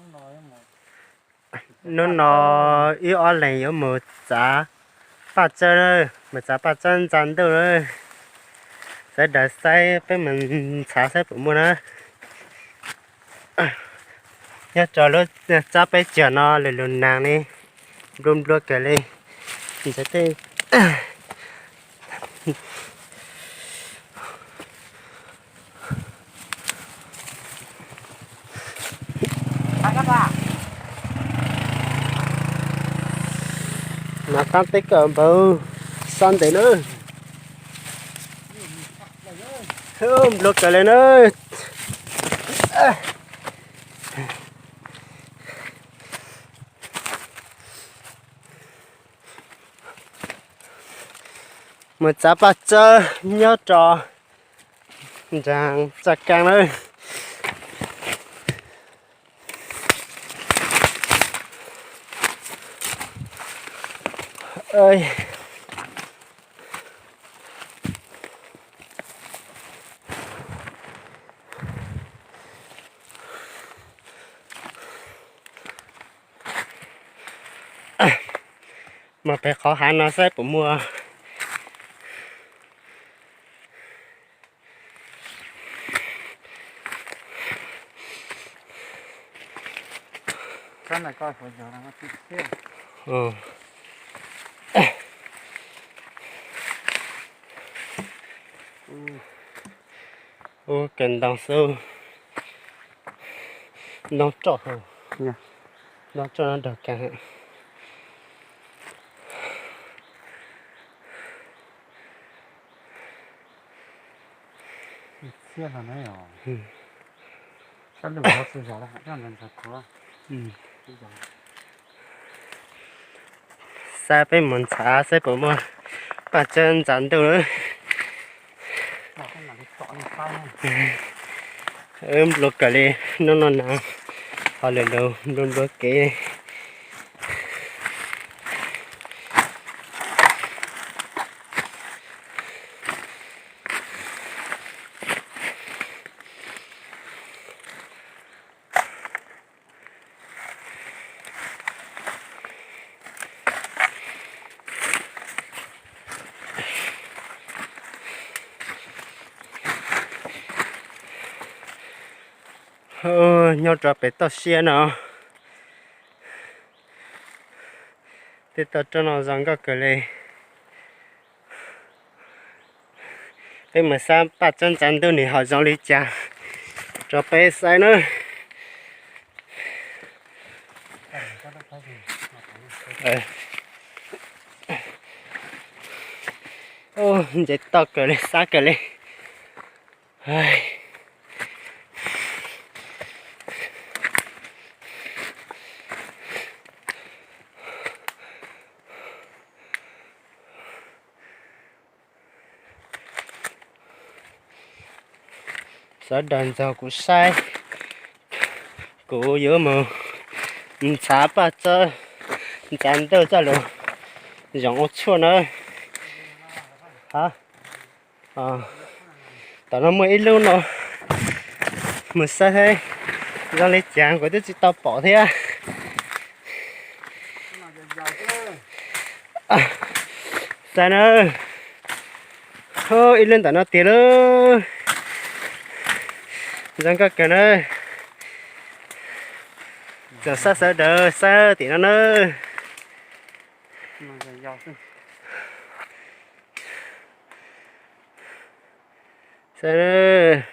Hnub no wb ob leeg yuav mus txav paj tsawb, mus txav paj tsawb ntxa ntuj na. Sawv daws saib peb mus txav saib puas muaj na. Nyob rau lub txab peb caug no lwm lub neeg li, nplua nplua kawg li. Ntawd tej no tab teb kawm npaum xob ntev na. Nplua kawg li na. Mus txav paj tsawb nyob rau nraag txaj kaab na. Mas pem qhov hav no saib puas muaj. Ub, kawg ntoo xwb. Ntoo roj, ntoo roj no dag kawg. Saib peb mus ntxhab saib puas muaj paj tsawb ntxa ntuj. Nplua kawg li, hnub no na, ho lwm lub nplua nplua kev. Nyob rau pem toj siab no, tej toj roob no zoo nkauj kawg li. Peb mus saib paj tsawb ntxa ntuj nws ho zoo li cas rau peb saib nawb. Ntses toj kawg li, xab kawg li. Sawv daws nrog kuv saib, kuv yuav mus ntxhab paj tsawb ntxa ntuj coj los zoo ua tshuaj na. Tam no muaj ib lub no, mus saib thiab, zoo li cas kuv twb tsis tau pom thiab. Saib na, ib lub ntawm no tiag lauj. Zoo nkauj kawg na. Txawm saib sawv daws saib tim no na. Saib,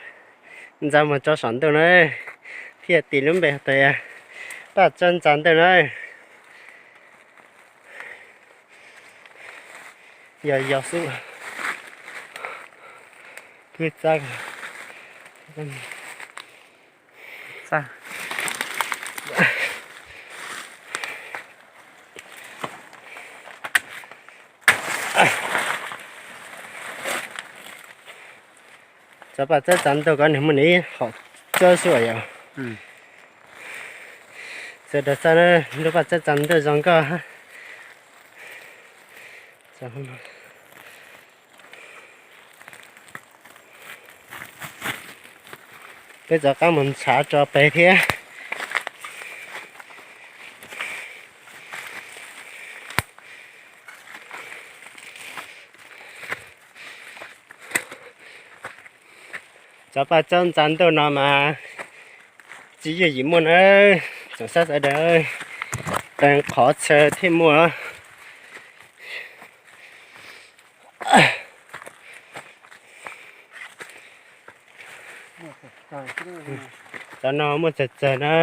ntxa mus tso saum ntuj na, thiaj tis lub npe tias paj tsawb ntxa ntuj na. Yog yog xwb, kwj txab. Txav paj tsawb ntxa ntuj ko nws muaj nws ib hom tsawb xwb yom. Sawv daws saib na, lub paj tsawb ntxa ntuj zoo nkauj. Peb rov qab mus ntshav tso pem thiab. Cov paj txawb ntxa ntuj no mas tsis yooj yim muaj na, tsoom saib sawv daws, qee qhov chaw thiaj muaj. Cov no muaj tsawg tsawg na.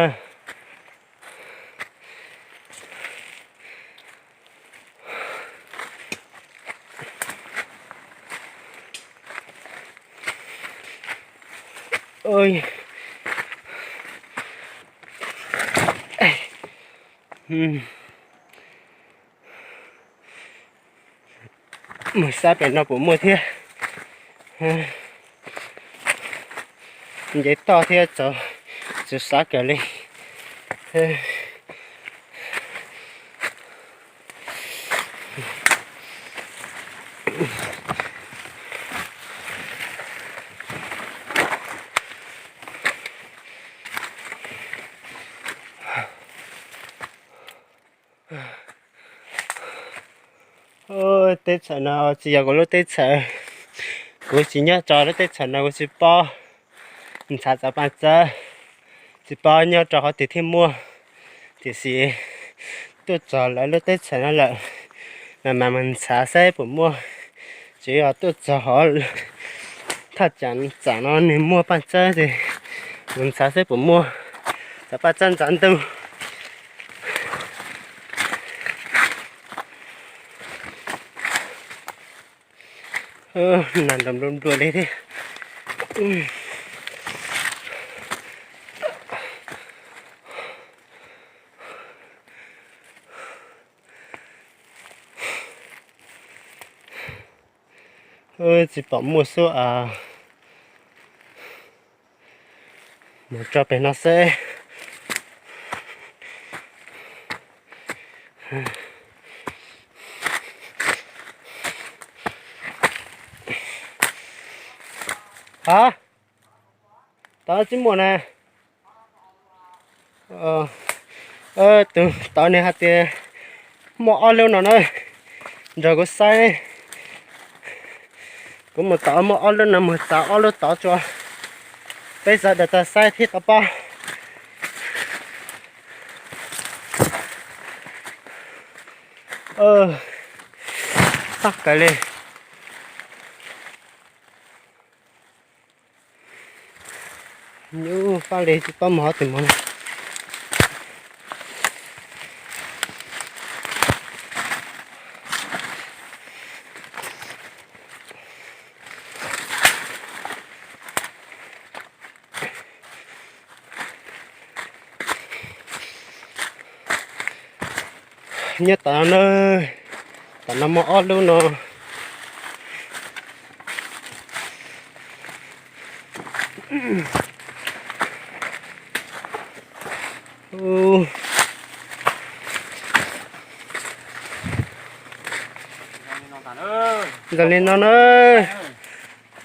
Mus xav pem no puas muaj thiab. Nce toj thiab txaus xav kawg li. Teb chaws no tsis yog kuv lub teb chaws. Kuv tsis nyob rau lub teb chaws no kuv tsis paub ntxhais txav paj txawb, tsis paub nyob rau qhov twg thiaj muaj. Tiam sis tuaj txog lawv lub teb chaws no lawm, mas mus ntxhais saib puas muaj. Tsis yog tuaj txog hov thaj tsam no nws muaj paj txawb ces mus ntxhais saib puas muaj. Txav paj txawb ntxa ntuj. Nas nrov nplua nplua li thiab. Tsis pom muaj xwb as. Mus tso pem no seb. Ha, tod tsis muaj na. Tus tod nws hais tias muaj ob lub no na, nrog kuv saib. Kuv mus tod muaj ob lub no, mus txav ob lub tod tso. Peb sawv daws tau saib thiab tau paub. Tag kawg li. Nyuj faj li tsis paub mus hov twg mus. Nyob tom no, tom no muaj ob lub no. Zoo li no na,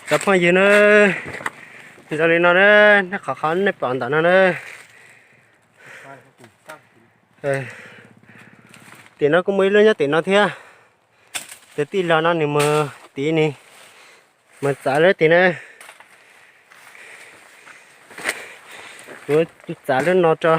cov phooj ywg na, zoo li no na, nej qhov qhov nej pom ntawm no na. Tim no kuj muaj ib lub nyob tim no thiab. Tus tij laug no nws mus tid ni, mus txav lub tim na. Kuv txav lub no tso.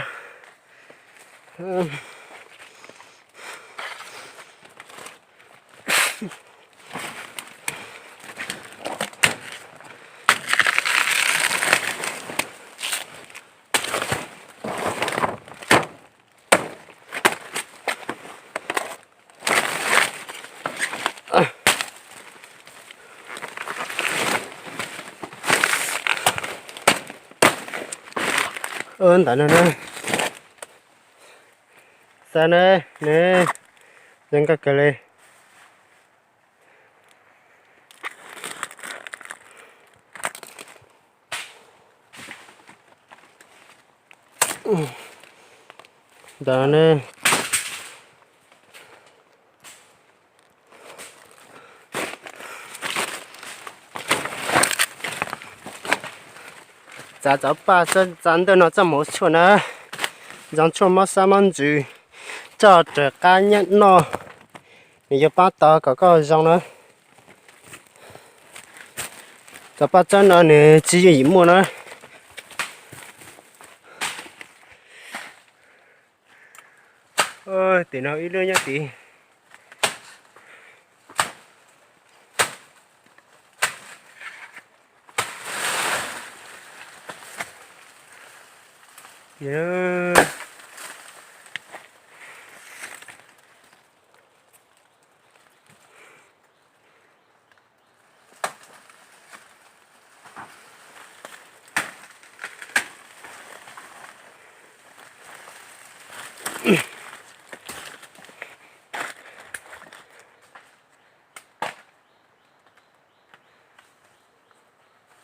Ntawm no na, xav na, nws zoo nkauj kawg li. Ntawm no na, txav cov paj txawb ntawm no txoj mus tshuaj na, zoo tshuaj mob xab mob ntsws, coj raws qab nyiaj noj, nws yuav pab tau kom koj zoo na. Cov paj txawb no nws tsis yooj yim muaj na. Tim no ib lub nyob tid.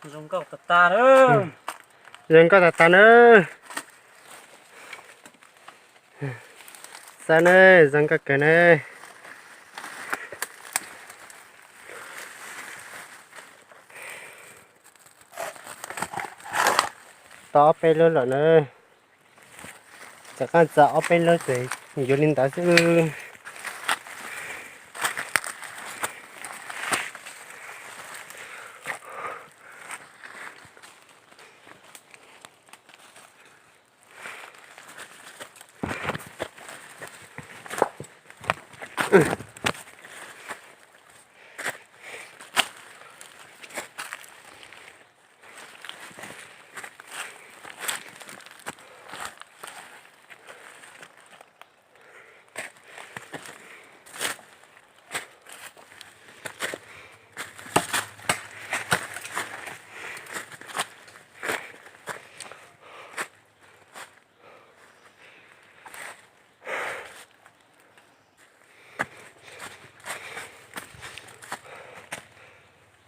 Zoo nkauj tas tas na. Xav ne, zoo nkauj kawg ne. Tau ob peb lub lawm na. Txawm qab txawm ob peb lub ces yuav li ntawd xwb.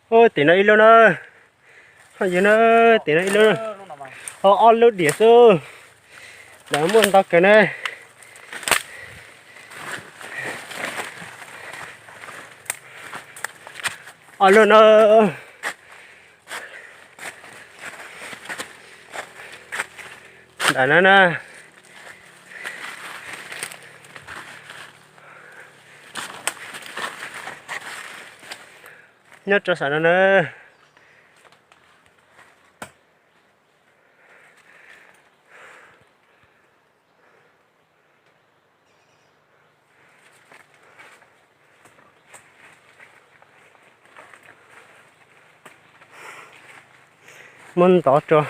Ub, tim no ib lub na. Ho yog na, tim no ib lub, ho ob lub diam xwb. Lawv muaj ntau kawg na. Ob lub no. Ntawm no na. Nyob rau saum no na. Muab ntov rau.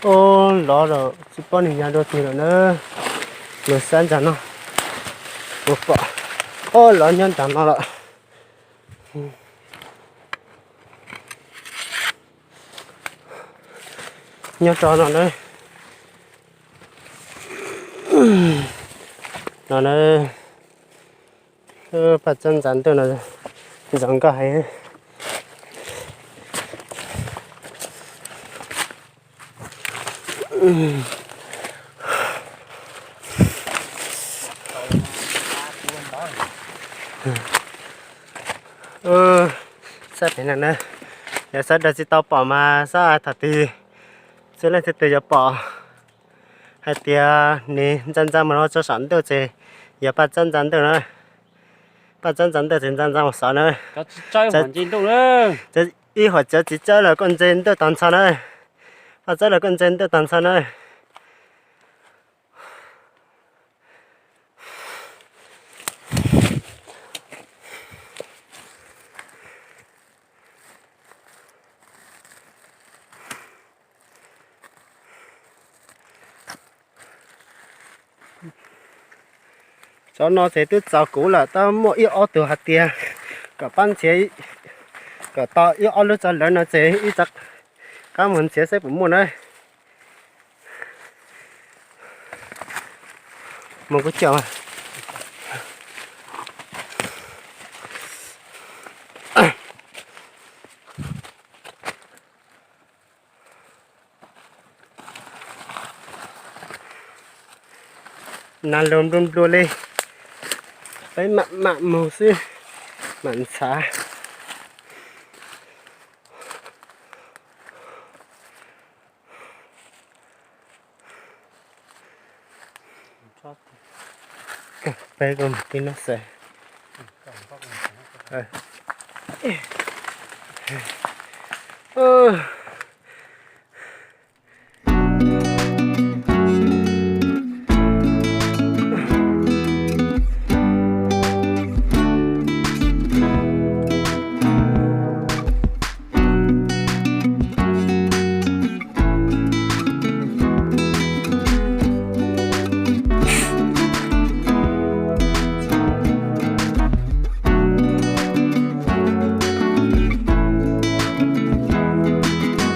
Ub, lov lawm, tsis paub nws ya dua twg lawm na. Mus saib ntawm no, mus pom. Ub, lov nyob ntawm no lawm. Nyob rau no na. No na. Paj txawb ntxav ntuj no ntxav nkauj heev. Saib pem no na, yog sawv daws tsis tau pom mas saib thaum twg txhua leej txhua tus yuav pom hais tias nws ntxa ntxa mus rau txog saum ntuj ces yog paj txawb ntxa ntuj na. Paj txawb ntxa ntuj ces ntxa ntxa mus xov na. Ib huam txawv tsis txawb los kuj ntxa ntuj tag nrho na. Paj txawb los kuj ntxa ntuj tag nrho na. Cov no ces twb txaus kuv lawm, tab muaj ib ob tug hais tias kom pab ntxiav, kom tau ib ob lub txog lawv no ces ib tsam qab mus ntxiav saib puas muaj na. Mus kuv coj. Nas lug nplua nplua li, peb mam mam mus xwb, mam ntshav. Peb kuj mus tib no xwb.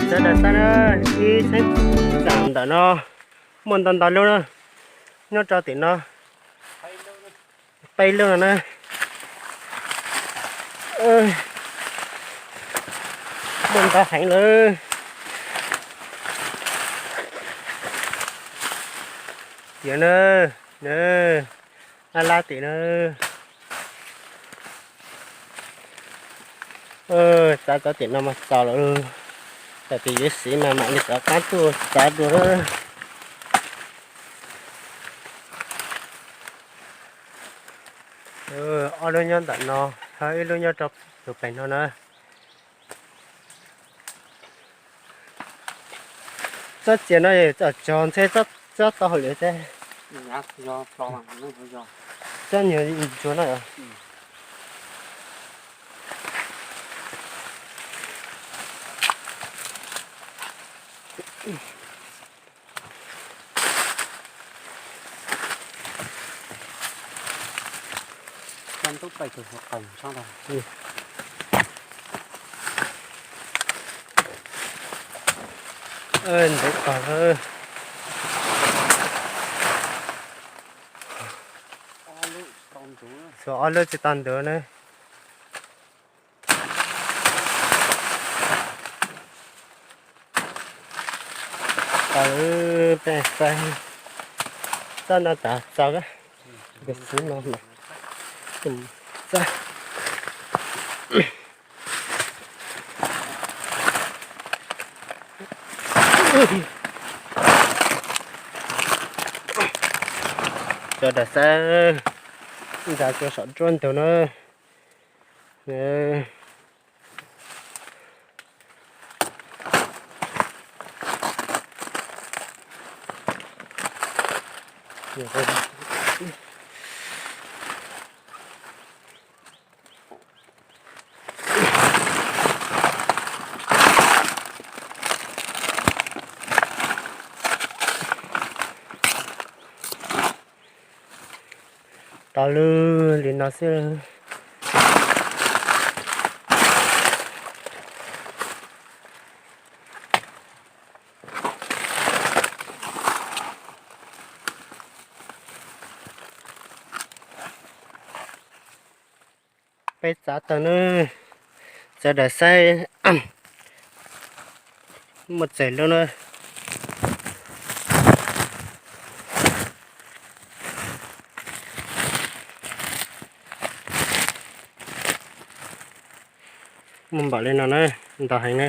Sawv daws saib na, ib txheeb tsaam ntawm no muaj ntau ntau lub na, nyob rau tim no peb lub no na. Muaj ntau heev lawm. Tiam na, na, lab lab tim na. Txav txav tim no mas txaus lawm, tam sis yuav siv mas mam li rov qab tuaj txav dua na. Ob lub nyob ntawm no, ho ib lub nyob rau tus pem no na. Tsob txias no txom tsog ntshe tsob tau hauj lwm thiab. Tsob nyuag ntsuag no. Ntev tag. Tshuav ob lub tsis tau ntuav na. Tau, peb saib txoj no tas txaus, nkawd xwb no mas txaus. Sawv daws saib, nrad rua saum nruab ntug na. Tau lub li no xwb. Peb txav tag na, sawv daws saib, muaj txawm lub na. Muaj npaum li no na, ntau heev na.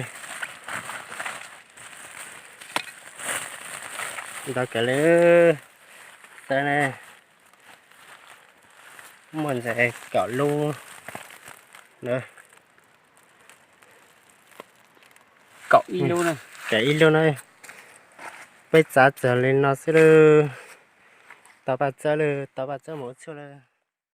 Ntau kawg li, saib ne, muaj ntxhais kaum lub na. Kaum ib lub na, kaum ib lub na. Peb txav txog li no xwb lawm. Tau paj txawb lawm, tau paj txawb mus ua tshuaj lawm.